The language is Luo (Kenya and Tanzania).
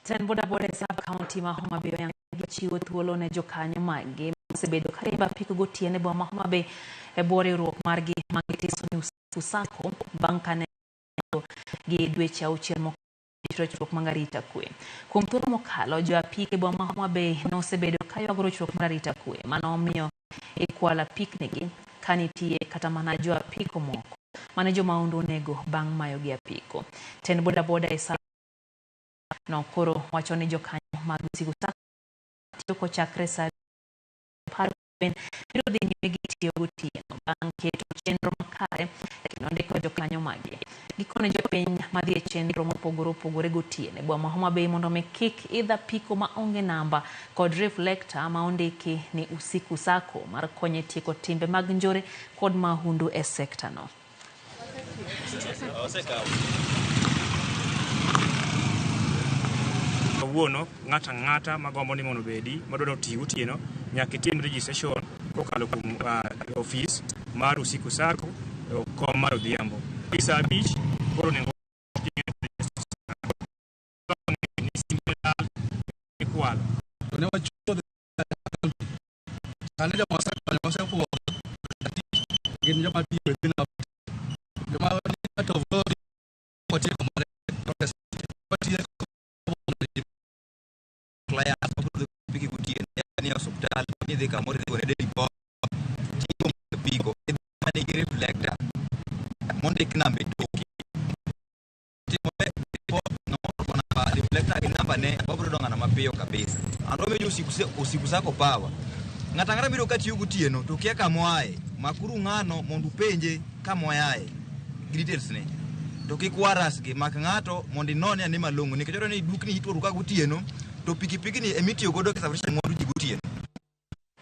Tend bodaboda e sub county ma Homa Bay oyango chiwo thuolo ne jokanyo maggi mosebedo ka riembo apiko gotieno e boma ma Homa Bay e bwo riwruok margi ma gitiso ni Usiku Sacco bang' kane gi dweche auchiel mokalo rochruok mag arita kwe. Kuom thuolo mokalo, jo apiko e boma ma Homa Bay nosebedo ka ywago rochruok mar arita kwe mano omiyo ikwalo apiknigi ka nitie kata mana jo apiko moko mane jo mahundu onego bang' mayogi apiko. Tend bodaboda e no koro wacho ni jokanyo mag Usiku Sacco tiyo kochakre saa apar gwen biro dhi nyime gi tiyo gotieno bang' keto chenro makare kendo ndiko jokanyo maggi. Gikone jopiny madhi e chenro mopogore opogore gotieno e boma ma Homa Bay mondo mi kik idh apiko ma onge namba kod reflector ma ondiki ni Usiku Sacco mar konyo e tieko timbe mag njore kod mahundu e sekta no. Kawuono ng'ato ang'ata magombo ni mondo obedi madwa ni oti gotieno nyaka itim registration kokalo kuom ofis mar Usiku Sacco e kom mar odhiambo. Gi saa abich koro onego ni simbe lal ikwalo. Ne wachuodho sani joma osekonyo osepuodho gin joma tiyo e piny joma out of road watieko mare protest watieko clients mabiro dhi gotieno ni osuptal ni dhi kamoro idhi gone report tiyo apiko manigi reflector mondik namba e toke timore report no namba reflector gi namba ne wabiro dong'ano mapiyo kabisa and wamiyo usiku usiku sako power ng'ato ang'ata biro ka tiyo gotieno to kia kama oaye makuru ng'ano mondo upenje kama oaye gi details ne to kik waras gi mak ng'ato mondo inone ane malong'o nikech oyudo ni dukni itworo ka gotieno to pikipiki ni emitiyo godo kisafirisha mwandu ji gotieno.